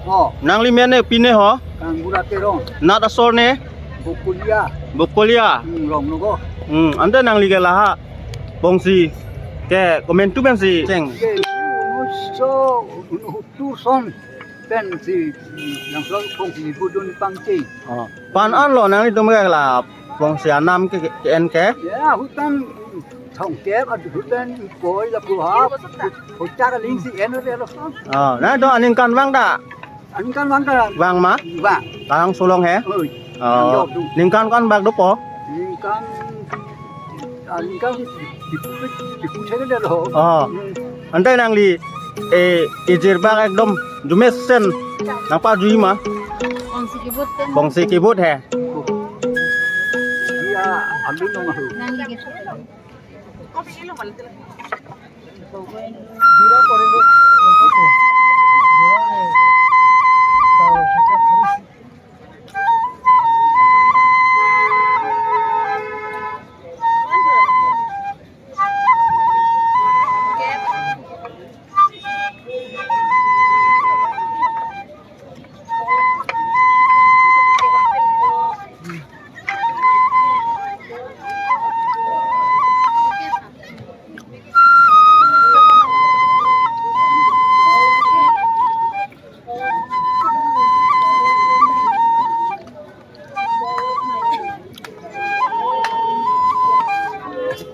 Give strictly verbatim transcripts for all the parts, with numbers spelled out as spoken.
Oh, nangli men ne pine ho? Kangbura Terong. Nat asor ne? Bokolia. Bokolia. Hmm, Rongnogo. Hmm, ante nangli ke laha Bongsi ke komantu pensi cheng? Ke, so, tu son pensi, yang so Bongsi budun pangcheng. Oh. Pan-an lo nanglitum ke la Bongsi anam ke, ke, ke-en ke? Ya, hutan thongkep, adu hutan koi la puha, hochar aling si en re lo. Oh, nangtum aningkanvang ta? Aningkanvang ta? Vang ma? Vang. Kahang solong he? Oi. Oh, aningkan kan bak dopo? Aningkan, aningkan di, di, di, di, lo. Oh. Hmm. Ante nangli, eh, ejir bak ekdom jumesen nangpajui ma? Bongsi kebut pen. Bongsi kebut he. Dia ambil nomor tu. Nangli kebut.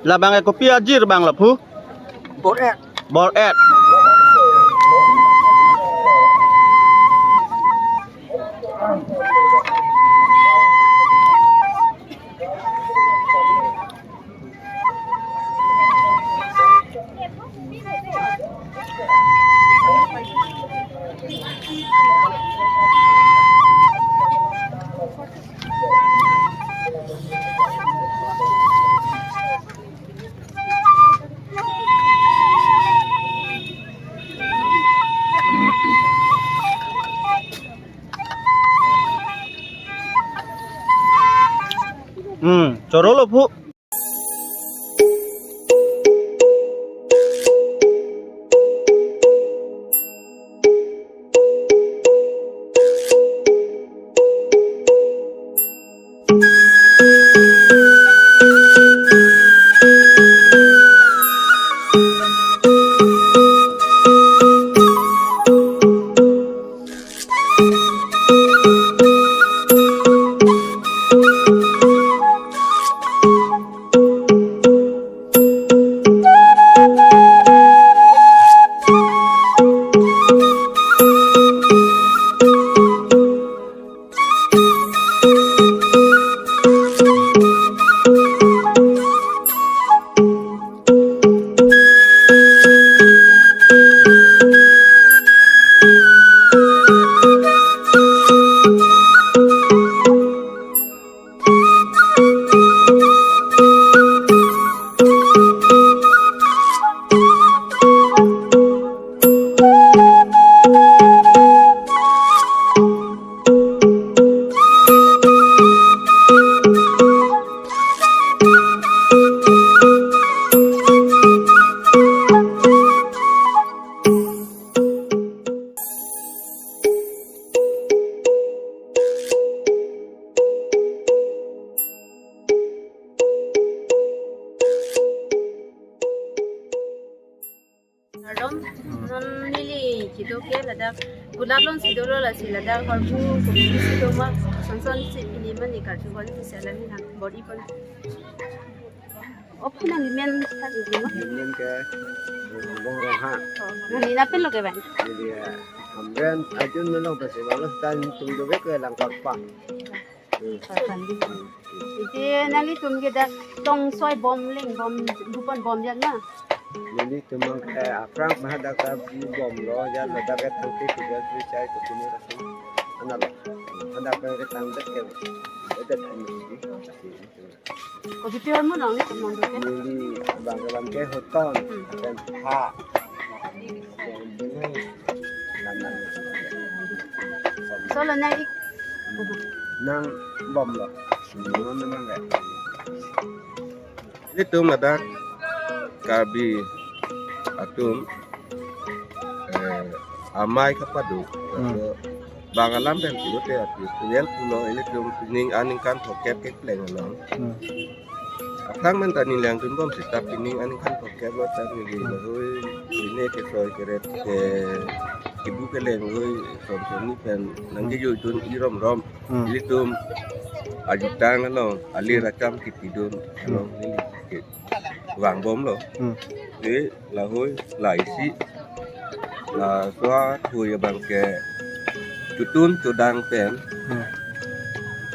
Labang ke kopi ajir bang lapu? Bor-et. Bor-et. Hmm, choro lo pu. Kardom, non neli kedo ke ladak gulap alongsi dolo, lasi ladak hormu kopi si doma, son son si pini mani karju hon si salam ni han bor-i pon. Opo nangli men tadi di ma? Neli men ke Bong Rongha. Oh, nangli napin lo ke bang? Neli, eh, Amren Arjun Melong pasi balas dan tung dobe ke Langkorpa. Hmm. Korpandi. Iti nanglitum ke dak tong soi bom ling bom bupon bom jan ma? Nelitum ke, eh, aphrang ma dak ta bom lo jan, ladak ke thangte ke jan, chai ke pini rasam. Ana lo. Hadak ke tang dak ke. Dak ke. Ko video mo nang ni ko mon ke? Neli bang ke bang ke hoton. Hmm. Pen ha. Pen bini. Nang nang. Solo na ik. Nang bom lo. Semua memang ke. Nelitum ladak Karbi atum, eh, amei kapado, hmm, laso Bang alam pen pulote ati, tuwel pulo ilitum pining aningkan phokep keklem along. Hmm. Aphrang men ta neli langdunbom seta pining aningkan phokep lo ta neli lahoi, pine kesoi keret ke, kebu keleng lahoi, som som ni pen nangkejoi dun iromrom. Hmm. Ilitum ajutang along, ali racham kiti dun along neli ke vangbomlo. Hmm. Ke lahoi la isi, laso athui abang ke chotun chodang pen. Hmm.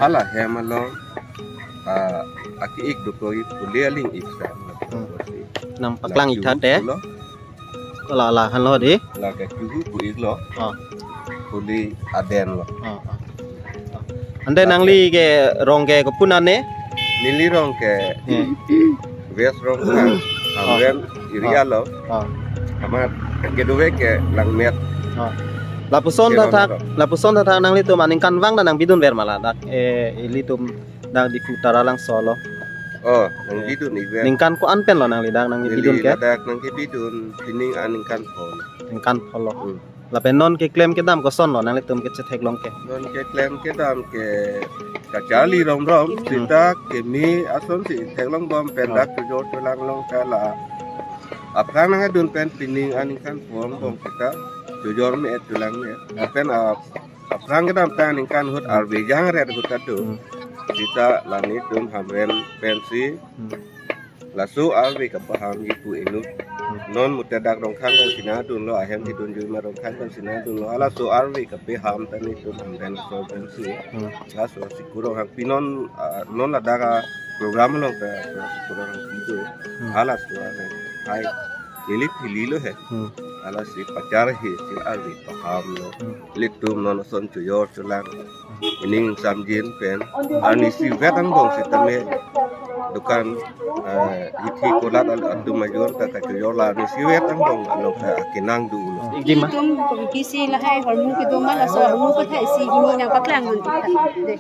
Hala hem along, ah, aki-ik dokok-ik pule aling-ik sa. Hmm. Nangpaklang-ik tha te? Pulo. Ala, ala, hanlo di? Lake chuhu pu-iklo. Oh. Pule aden lo. Oh, oh. Ante nangli ke rong ke kopun ane? Neli rong ke, hmm, West Rongkhang, oh, Hamren area, oh, lo. Oh. Amat kedo-ik ke Langmet. Oh. Lapuson, ke thathak, Rongkhang, lapuson thathak nanglitum aningkanvang ta nangbidunver ma ladak, eh, ilitum dak Diphu Taralangso lo? Oh, nangbidun-ikver. Ningkan ko-an pen lo nangli dak nangbidun ke? Neli ladak nangbidun pining aningkan pho. Ningkan pho lo. Hmm. Lapen non keklem kedam koson lo nanglitum kechetheklong ke? Non keklem kedam ke kacharli romrom, hmm, seta keme asonsi theklongbom pen, oh, dak chojor cholang along ta la. Aphrang nangdun pen pining aningkan pho angbong seta chojor me-et cholang me-et. Lapen, ah, aphrang kedamtang aningkan ahut arve jangret ahut ta do. Hmm. Seta la nelitum Hamren pensi, hmm, laso arve kapaham ipu inut. Hmm. Non mute dak Rongkhang pensi nangdunlo, ahem kedunjui ma Rongkhang pensi nangdunlo. Halaso arve kapaham ta nelitum Hamren laso pensi. Hmm. Laso Siku Ronghangpi non, ah, non ladak aprogram along ta Siku Ronghangpi do. Hmm. Halaso arve. Hai. Neli phililo he. Hmm. Halasi pacharli si arve pahamlo. Hmm. Ilitum non ason chojor cholang. Ining samjin pen. Arnisi vet angbong sitame dukan, eh, hithi kolat al atum ajor ta kachojor la arnisi vet angbong along ta akenang do lo. Gima? Itum komisi lahai hormu kedoma laso hormu kethai si hini nangpaklangdun. De.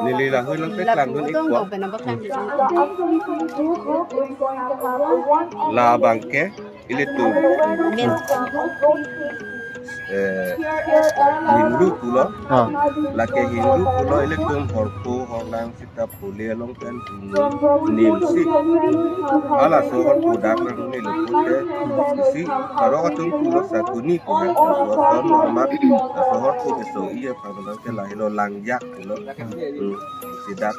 Neli lahoi nangpaklangdun-ikpo. Labang ke ilitum, eh, Hindu pulo. Ah. Lake Hindu pulo ilitum horpo horlang seta pule along pen hini nimsi. Halaso horpo dak nangne lo pute. Isi arok atum pulo Sakuni pu halaso ason lo amat. Laso horpo keso-i aphan abang ke lahelo Langjak pulo. Hmm. Isi dak.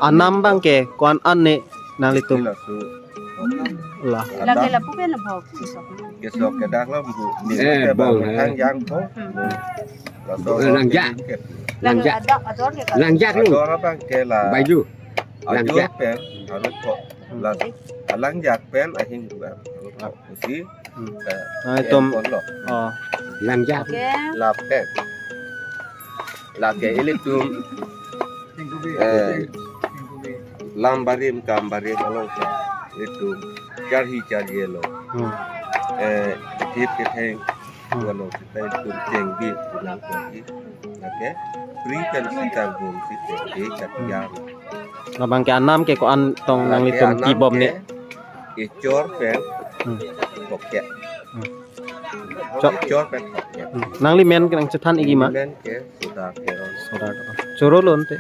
Anam abang ke ko-an ane nanglitum? Laso. La. Lake lapu pen abang kesok. Kesok ke dak lo bu. Ni eh, ke bang, bang, eh, Langjak po. Hmm. Laso. Eh, Langjak. Langjak. Langjak lo. Ador abang ke la. Baju. Ajor Langjak pen harus kok. Hmm. La. Langjak pen ahing juga. Isi. Hmm. Eh, nah, itum. Lo. Oh. Langjak. Oke. Lapen. Lake ilitum, eh, lam barim kam barim along ke ilitum charhi charjelo. Hmm. Eh, hip ketheng, hmm, along seta ilitum chengbi pulang lagi. Oke. Pri kan sitang bom sitang di katiar. Labang ke anam ke ko-an tong nanglitum kibom ne? Echor pen, hmm, pocket. Hmm. Chok. Echor pen pocket. Hmm. Nangli men ke nangchethan-ikji ma? Men ke Sudar Teron. Sudar Teron. Choro lo ante.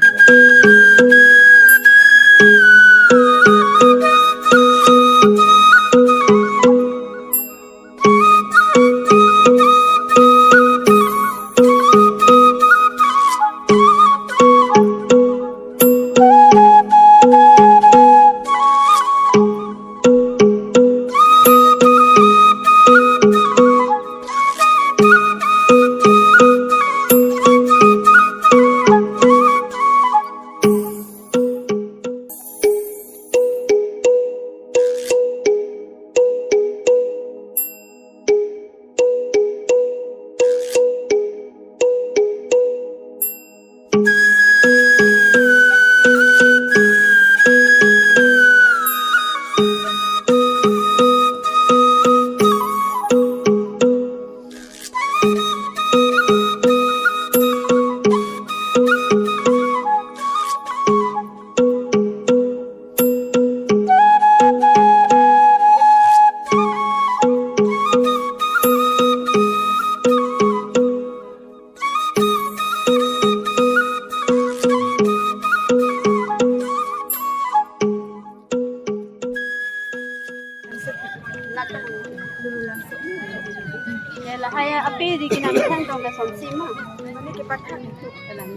Lahai ape di kinam thang tong ke son si ma. Mane kepathan itu.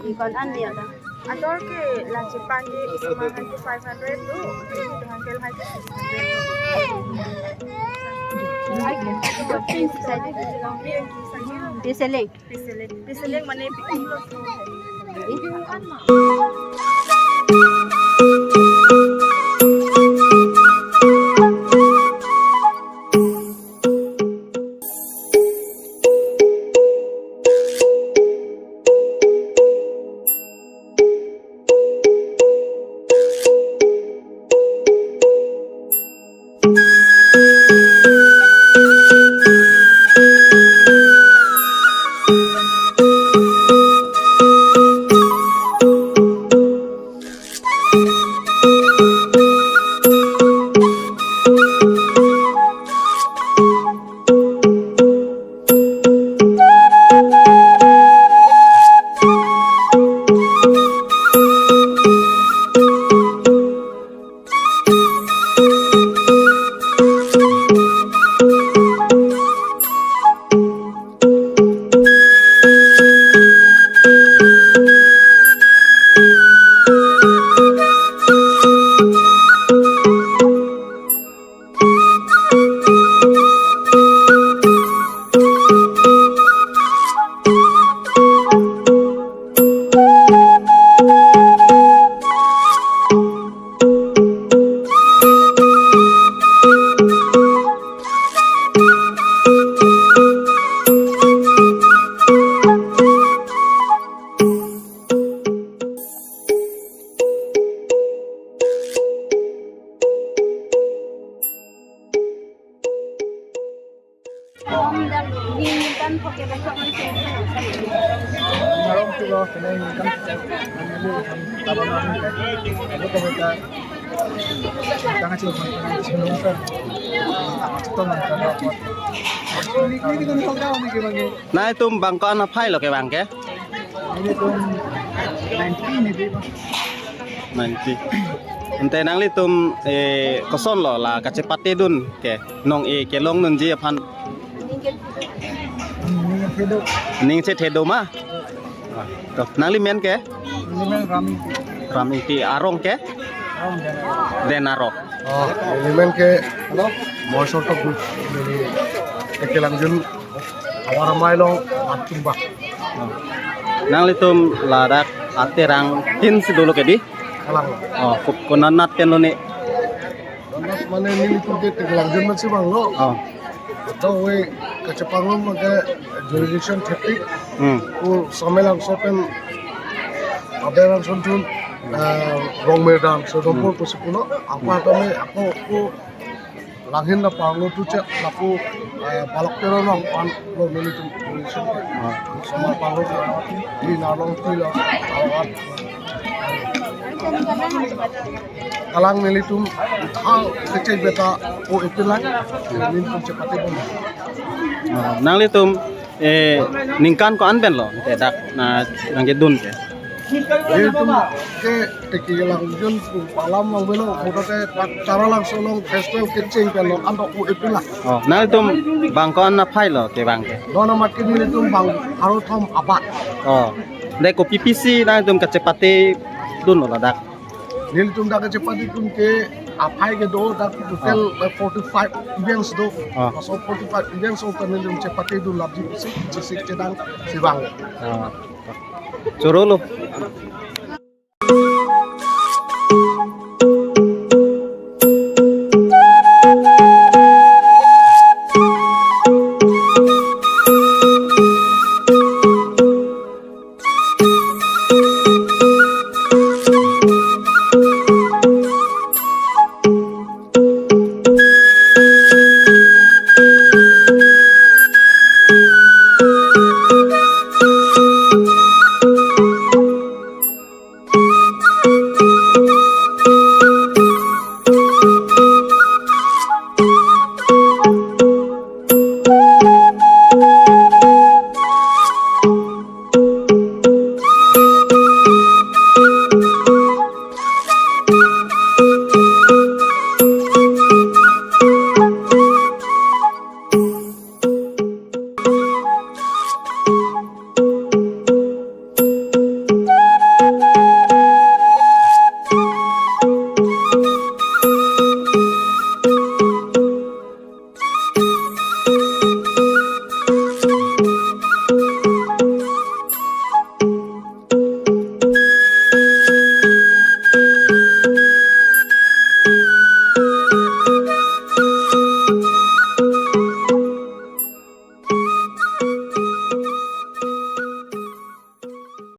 Ingkoi an dia ta. Ador ke la chepan ke isma kan ke five hundred tu, itu hang ke lahai ke six hundred. Lahai ke six hundred. Pise leng. Pise leng. Pise leng mane bikin lo. Nangtum bang ko-an aphai lo kevang ke? Nelitum ninety ni di, Bang. Ninety. Ante nanglitum, eh, koson lo la kachepate dun ke, nong-e kelong dunji aphan? Ning chethedo. Ning chethedo ma? To, nangli men ke? Neli men Ram Ingti. Ram Ingti, arong ke? Arong Dena. Dena arong. Oh, neli men ke, ano, Moisor Tokbi, neli Teke Langjun, Awa Ramai along, Atumba. Nanglitum ladak aterang tin si dolo ke di? Kalang. Oh, ko-, konat-nat pen lo ni? Konat mane nelitum ke Teke Langjun men si vanglo. Oh. Atau we kachepanglo mane jurisdiction thirty. Hmm. Ko Samelangso pen aderang sontun, eh, Rongmerdam, so dompor Hmm. ko si pulo, apa tame ako ko Langhin na panglo tu cek lapu, eh, Balok Teron along pan lo nelitum pollution. Ah. Sama panglo tu di Narong ti lo, awat. Kalang nelitum hal kecil beta o itulah, nelitum chepate bom. Ah, nanglitum, eh, ningkan ko-an pen lo, ante dak na nangkedun ke? Nelitum ke Teke Langjun pu alam along avelo, motote Pak Taralangso along festival kecheng pen lo, anto o itulah. Oh, nangtum bang ko-an aphai lo kevang ke? Dona mat ke nelitum bang pharo thom abat. Oh, de kopi pisi nangtum kachepate dun lo ladak? Nelitum dak kachepate dun ke aphai ke do, dak total, ah, eh, forty-five events do. Ah. Laso forty-five events along nelitum chepate dun lapji pisi, chesik chedang si vang. Ah. Choro lo.